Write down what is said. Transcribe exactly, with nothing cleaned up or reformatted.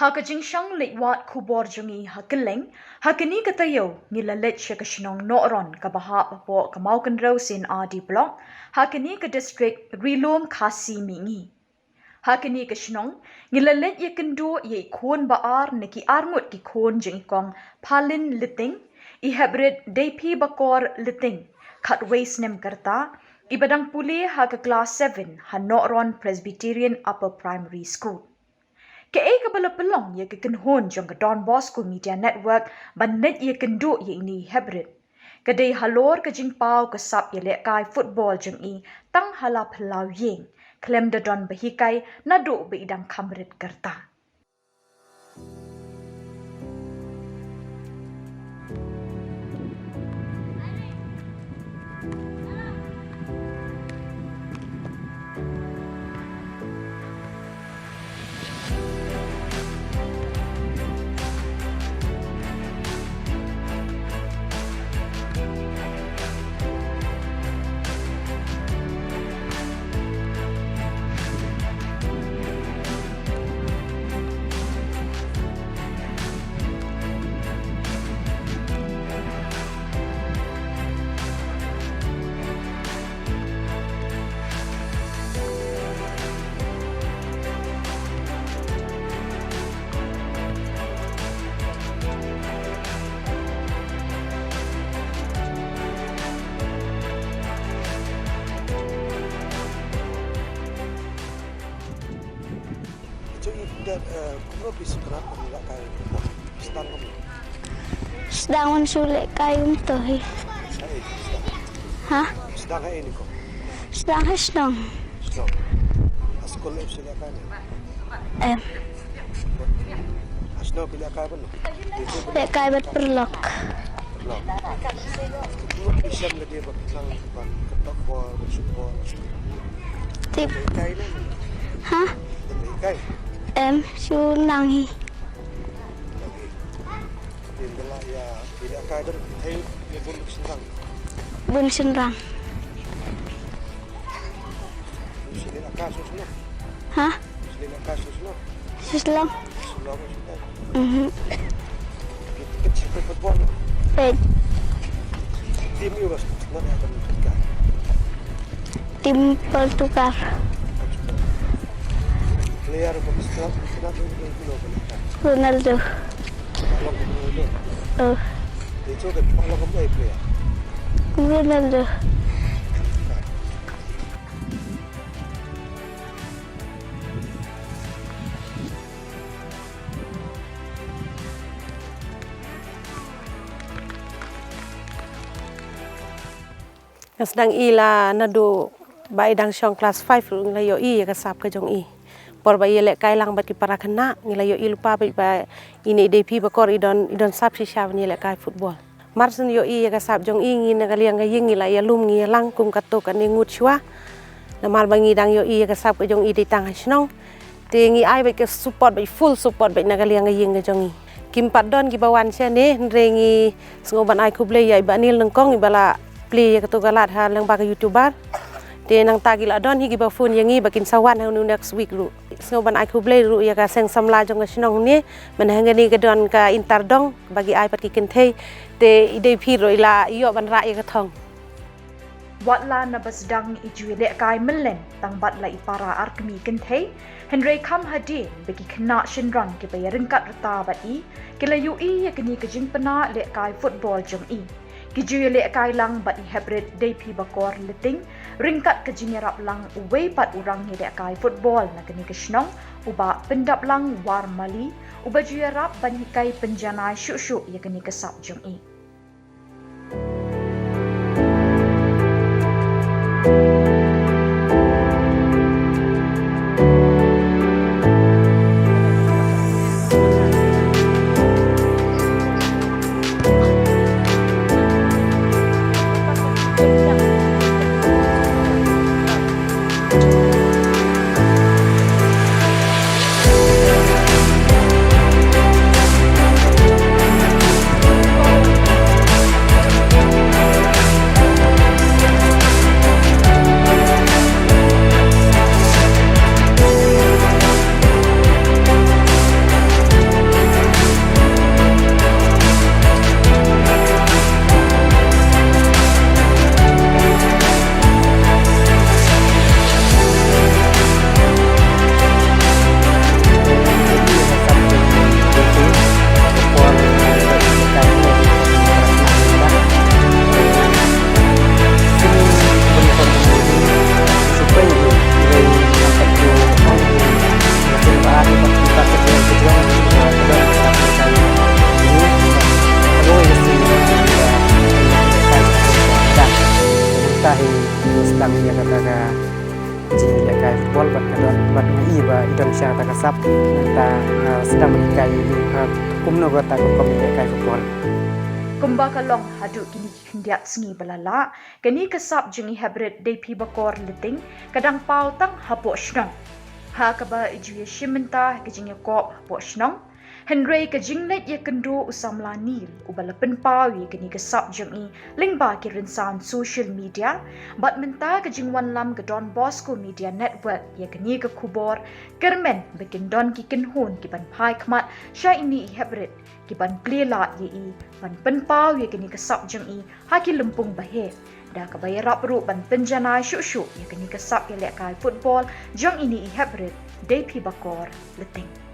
Ha ka jingshong leit wad khubor jong ngi ha kylleng, ha kane ka taïew ngi la leit sha ka shnong Nohron kaba hap hapoh ka Mawkynrew C&RD Block, ha kane ka district Ri-lum Khasi mihngi. Ha kane ka shnong ngi la leit ïakynduh ïa i khun ba ar na ki arngut ki khun jong i kong Phalin Liting, i heprit Deiphibakor Liting, khatwei snem ka rta, iba dang pule ha ka klas seven ha Nohron Presbyterian Upper Primary School. Kaei kaba la pynlong ïa ka kynhun jong ka Don Bosco Media Network ban leit ïakynduh ïa ine i heprit? Ka dei halor ka jingpaw ka sap ïalehkai football jong i tang ha la phyllaw ïing, khlem da don ba hikai naduh ba i dang kham rit ka rta. Sdang ban shu lehkai kumto hi. Ha? Sdang ha ini ko. Sdang ha shnong. Sdang. Ha skul em shu lehkai ne? Em. Ha shnong phi lehkai ban? Lehkai bad paralok. Paralok. Kumno phi shem lade ba phi nang ban ketok bol, ban shoot bol? Tip. Lehkai ne? Ha? Lehkai. Em, shu nang hi. Lehkai. Phi lehkai don thei ne bun shynrang? Bun shynrang. Shu lehkai shu shnong? Ha? Shu lehkai shu shnong? Shu shnong. Shu shnong shu lehkai. Mhm. Phi, phi, phi football? Phi. Team ïa u ba shu shnong ïa ban lehkai? Team Portugal. Player ba shu shnong, shu shnong ïa u ba lehkai? Ronaldo. Long Ronaldo. Oh. Te cho ka long ka player. Ronaldo. Nga sdang ïohi la naduh ba i dang shong klas five ruh ngi la ïohi ïa ka sap ka jong i. Por ba i ïalehkai lang bad ki para khynnah ngi la ïohi lypa bad ba ine i Deiphibakor i don, i don sap shisha ban ïalehkai football. Mar shen ïohi ïa ka sap jong i ngi na ka liang ka ïing ngi la ïalum ngi ïalang kum katto katne ngut shuwa. Namar ba ngi dang ïohi ïa ka sap ka jong i dei tang ha shnong. Te ngi ai bad ka support bad full support bad na ka liang ka ïing ka jong i. Kim pat don kiba wan shane hynrei ngi sngew ban ai khublei ïa i Bah Neil nyngkong iba la plie ïa kato ka lad ha lyngba ka YouTuber. Te nangta ki la don hi kiba phone ïa ngi ba kin sa wan ha u next week ruh. Sngew ban ai khublei ruh ïa ka seng samla jong ka shnong ne, mynhynnin ka don ka inter dong ba ki ai pat ki kynthei. Te i Deiphibakor ruh i la ïoh ban rah ïa ka thong. Wat la naba sdang i ju ïalehkai mynlem tang bad la i para ar kmie kynthei, hynrei kham hadien ba ki khynnah shynrang kiba ïaryngkat rta bad i ki la ïohi ïa kane ka jingpynah lehkai football jong i. Ki ju ïalehkai lang bad i heprit Deiphibakor Liting ryngkat ka jingïarap lang uwei pat u rangïalehkai football na kane ka shnong, u Bah Pyndaplang Warmali, uba ju ïarap ban hikai pynjanai shuh shuh ïa kane ka sap jong i. Cha ta ka sap nangta nga sdang ba ki kai ïa ka kumno ka ta ka kom ïa kai ka por. Kumba ka long haduh kine ki khyndiat sngi ba la lah, kane ka sap jong i Heprit Deiphibakor Liting ka dang paw tang hapoh shnong. Ha kaba i ju ïashim bynta ha ka jingïakop hapoh shnong. Hynrei ka jingleit ïakynduh u samla Neil uba la pynpaw ïa kane ka sap jong i lyngba ki rynsan social media, bad mynta ka jingwanlam ka Don Bosco Media Network ïa kane ka khubor, kyrmen ba kin don ki kynhun ki ban phai khmat sha ine i Heprit ki ban plie lad ïa i ban pynpaw ïa kane ka sap jong i ha ki lympung baheh. Da kaba ïarap ruh ban pynjanai shuh shuh ïa kane ka sap ïalehkai football jong ine i Heprit Deiphibakor Liting.